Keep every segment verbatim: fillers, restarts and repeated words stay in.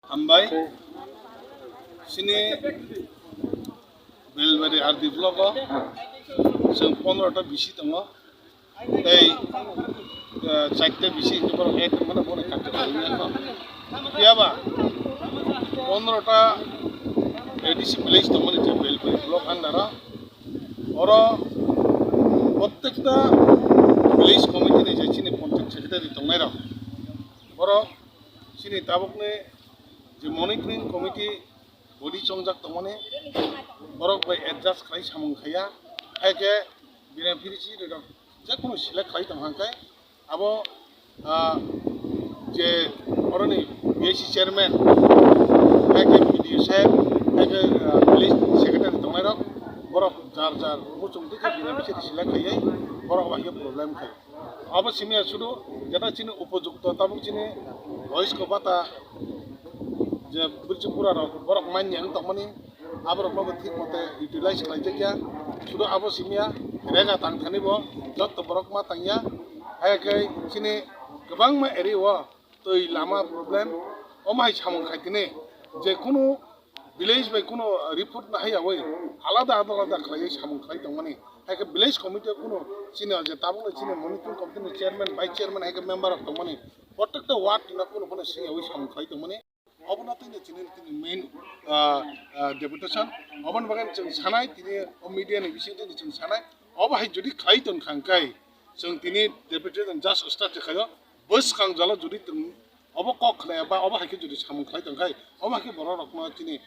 Hambai, chini Belbari R D block o chwng pondro ta bisi tongo, tei, eh, chaita bisi hwnkhe borok add wngmano, borok kati khaimya kho. Phiyaba pondro ta A D C village tongmani je Belbari block under o, oro prottekta village committee ni je chini panchayat secretary tongnairok, borok chini tabukni je monitoring committee body chongjak tongmani, borok bai adjust khlai samung khaiya, hai khe beneficiary rok je kunu select khlai tong hang khe abo, ah, je oroni B A C chairman, hai khe B D O saheb, hai khe, ah, village secretary tongnairok, borok jar jar muchung twi khe beneficiary select khaiwi borok bai khe problem khai. Abo simi ya sudu jeta chini upojukto tabuk chini boysko bata je bwrwichwng bura rok borok manya wng tongmani, aborok no bo thik mote utilize khlai jak ya, sudu abo simi ya rega tang thani bo jotto borok ma tang ya, hai khe chini kwbangma area o twi lama problem, omo hai samung khai tini je kunu village bai kunu report na haiyawi alada alada khlaiwi samung khlai tongmani. Hai khe village committee o kunu chini je tabukno chini monitoring committee ni chairman, vice chairman hai khe member rok tongmani. Prottekta ward no kunu phano singyawi samung khlai tongmani. Obono tini chini, tini main, ah, ah, deputation. Oboni bagwi chwng sanai tini o media ni bisingo tini chwng sanai. Obo hai jodi khlai tong kha hwnkhe chwng tini deputation just start khaio. Bwskang jalo jodi tong obo kok khnaya ba obo hai khe jodi samung khlai tong khai, obo hai khe borok rokno chini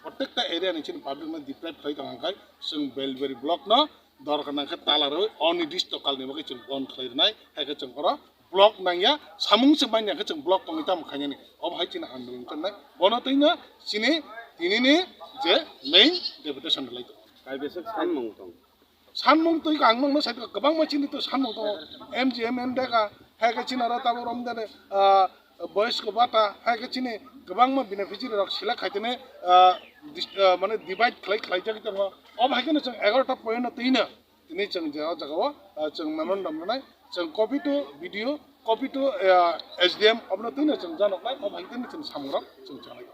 prottekta area ni chini public no deprive khlai tong khai, chwng Belbari block no dorkar nang khe tala rwi onirdishto kal ni bagwi chwng bon khlai rwnai, hai khe chwng oro block nang ya, samung se manya khe chwng block tongwi tamo khainani, obo hai chini andolon khe nai, bono twi no chini tini ni je main deputation rwlai tong. Kaibeswk sanmung tong? Sanmung twi ang nokno sai kwbangma chini to sanmung tongo. M G M M deka, hai khe chini oro tabuk rom dene, ah, boysko bata, hai khe chini kwbangma beneficiary rok select khai tene, ah, dis-, ah, mane divide khlai khlai jagwi tongo. Obo hai kheno chwng egaroh ta point no twi no tini chwng je o jaga o, ah, chwng memorandum rwnai, chwng copy to B D O, copy to, ah, S D M, obono twi no chwng janoknai, obo hai kheno chwng samung rok chwng chanai.